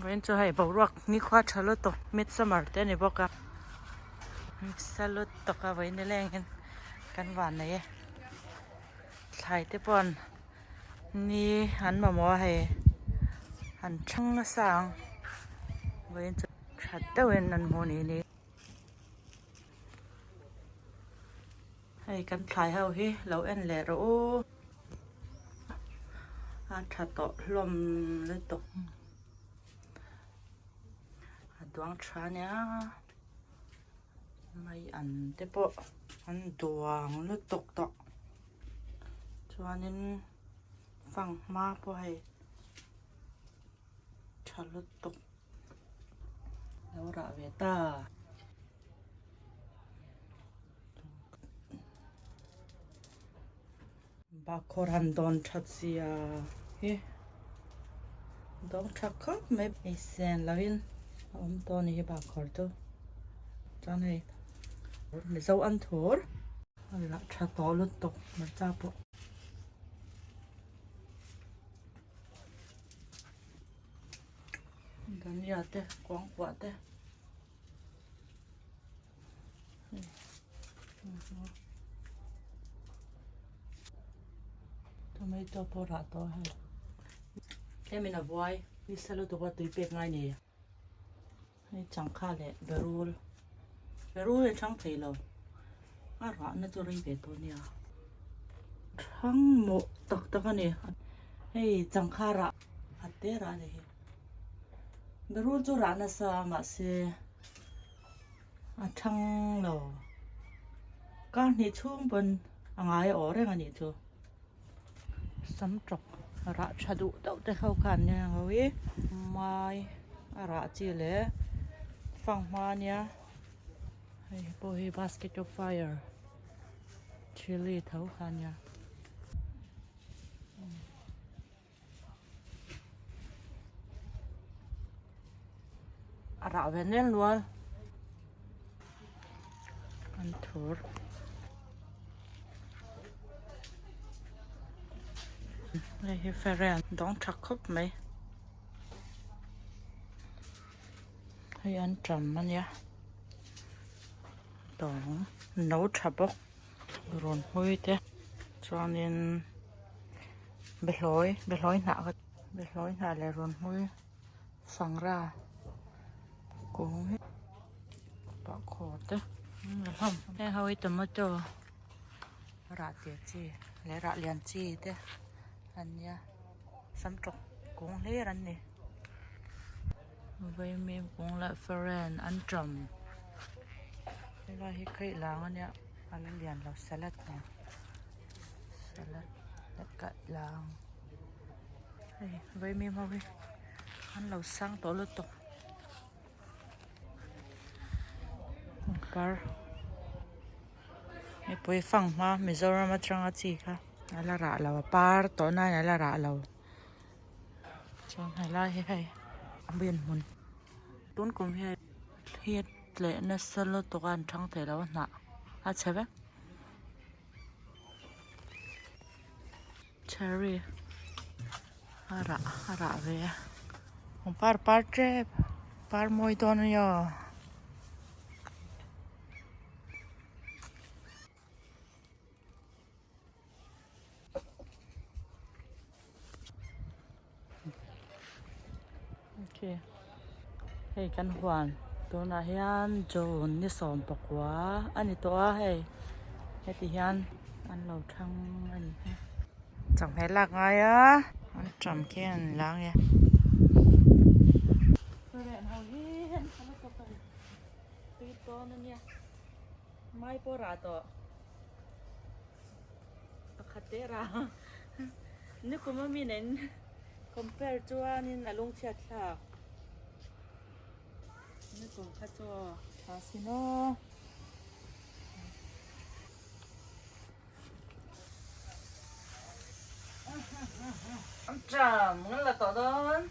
Vawiin chu hei boruak nikhua tha lutuk midsummer te a ni bawk a nasa lutuk a vawiin nilengin kan van nei e thlai te pawh ni an mamawh a hei an thang nasa ang vawiin chu tha deuhin an hmu ni ni. Hei kan thlai ho hi lo en leh rawh u a tha tawh hlawm lutuk a duang tha ania mai an te pawh an duang lutuk tawh chuanin fanghma pawh hei tha lutuk lo rah ve ta. Bakhawr han dawn that zia hi dawng tha khawp mai ei sen lovin a awm tawh a ni hi bakhawr chu chuan hei mizo an thur a lah tha tawh lutuk hmarcha pawh. Dhania te kuangkuah te. Tomato pawh rah tawh a hei tlemin a buai nisa lutuk a tui pek ngai ni hei changkha leh berul berul hi a chhang thei lo a rahna chu rei ve tawh ania chhang mawh tak tak a ni hei changkha rah khat te rah a ni hi. Berul chu rah nasa a mahse a thang lo kar hnih chhung pawn a ngai a awh reng a nih chu sam tawk rah tha duh deuh te ho khan nia ang ho hi mai a rah chi leh fanghma nia hei pawh hi basket of fire chilli tho kha nia. A rah ve nel nual an thur hei hi feren dawng tha khawp mai hei an tam ania dawng no tha bawk rawn hawi te chuanin. Behlawi behlawi hnah ka behlawi hnah leh rawn hmui sangra kung hi pahkhawr te hlawm heng ho hi tomato rah tir chi leh rah lian chi te an nia sam tawk kung hlir an ni vaimim kung leh faren an ṭam helai hi khaih lang ania a la lian lo salad nen. Salad leh kaih lang hei vaimim ho hi an lo sang tawh lutuk par mipui fang hma Mizoram atanga chi kha a la rah lo a par tawh nain a la rah lo chuan helai hi hei a bin hmun tun kum hian thli tleh nasa lutuk a an thang thei lo a hnah a chhe vek. Cherry a rah a rah ve a pangpar par tep par mawi dawn a nia aw. Hei kan huan tunah hian June ni 19 a ni tawh a hei heti hian an lo thang a ni hi chawhmeh lak ngai a an ṭam khi an lang e. Mai pawh rah tawh pakhat te rah nikum a mi nen compare chuanin a lungchhiat thlak nikum kha chu tha sin aw. Tram ngan la tawh dawn.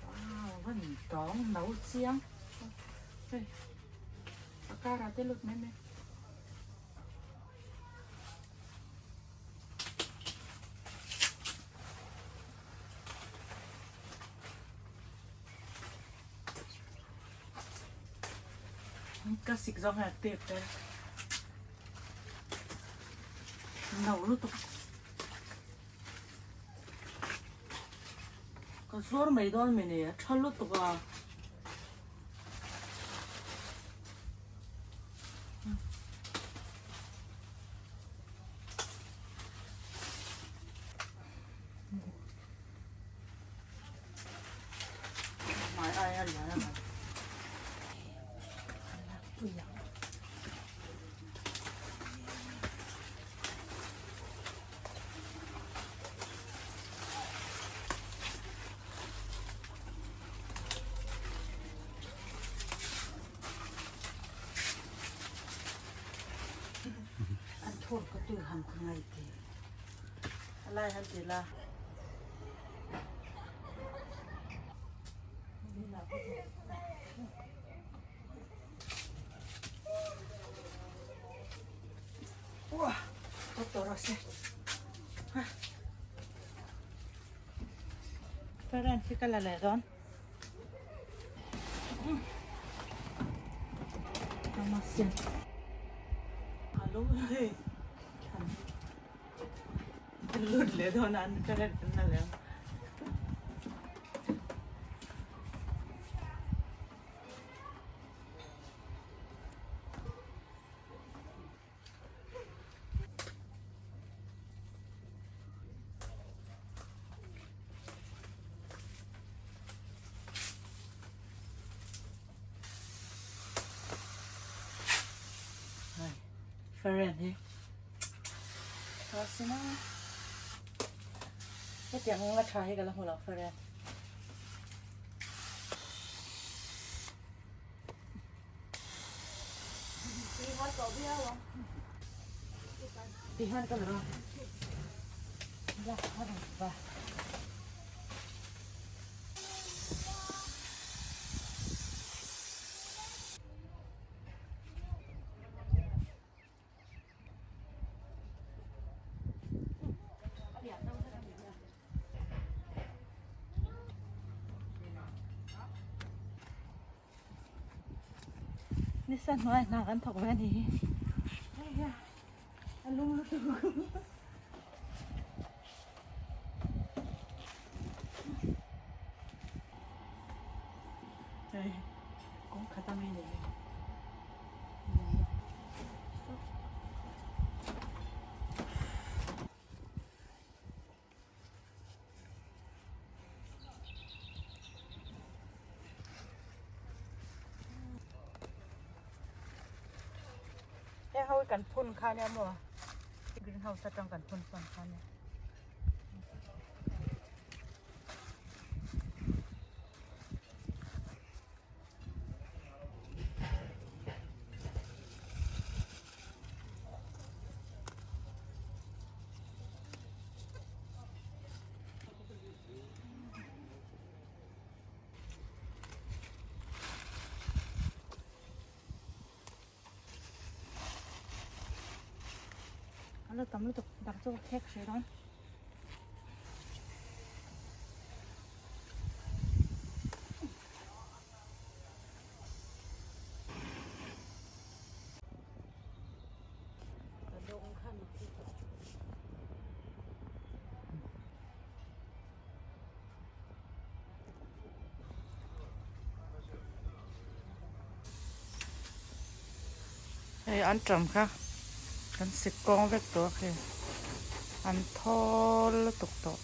Wow, van tawng no chiang. Hei, a kar ah te lut mai mai. Ka sik zawng hian a tep tel. No lutuk. Ka zuar mai dawn mi ni a tha lutuk a. Hmai aia lian a ni. An thur ka tu ham ka ngai ti. Lai han ti la. Ua, ka tawrh a se. Feren khi ka la leh dawn. Lut leh dawn a an feren kan la leh ang. Faren hi tha sina hetiang la tha hi ka la hmu lo faren. Tihan ka la ba. Nisa hnuai hna kan thawk ve a ni hi a lum lutuk. Hei kawng khat a mi ni hi. Heng ho hi kan phun kha ania maw greenhouse atang kan phun sawn kha ania. A la tam lutuk dak chu ka khek hrih dawn. Hei an ṭam kha kan sik kawng vek tawh a khi an thawl lutuk tawh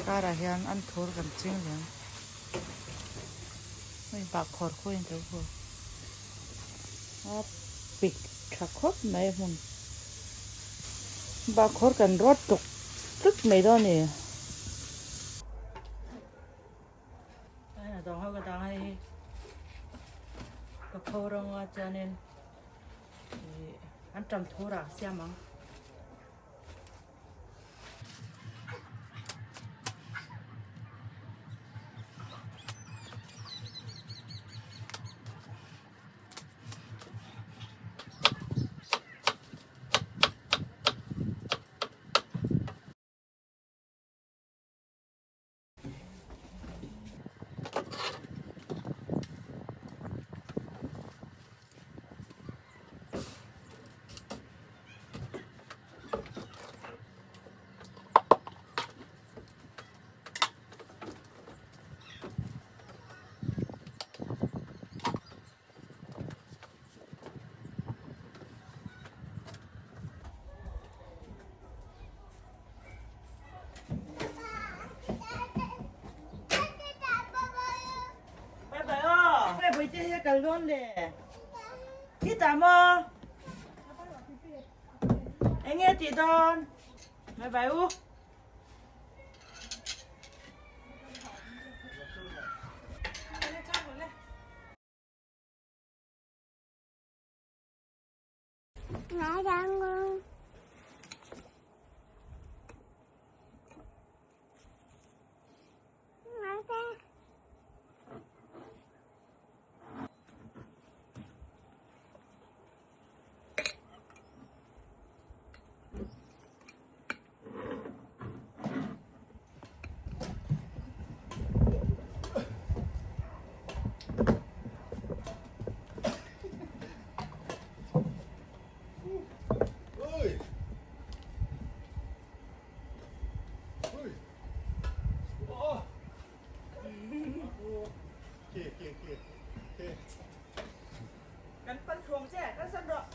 karah hian an thur kan ching leh ang hei bahkhawr khaw in tel bawk a pik tha khawp mai a hmun bahkhawr kan rawt tuk tlut mai dawn a ni. A dang ho ka dang hei hi ka kho rawng a chuanin ih an tam thur ah siam ang. kal dawn le? Khitah maw? Enge tih dawn? Bye bye u. Kan pan thuang che, kan san rawh.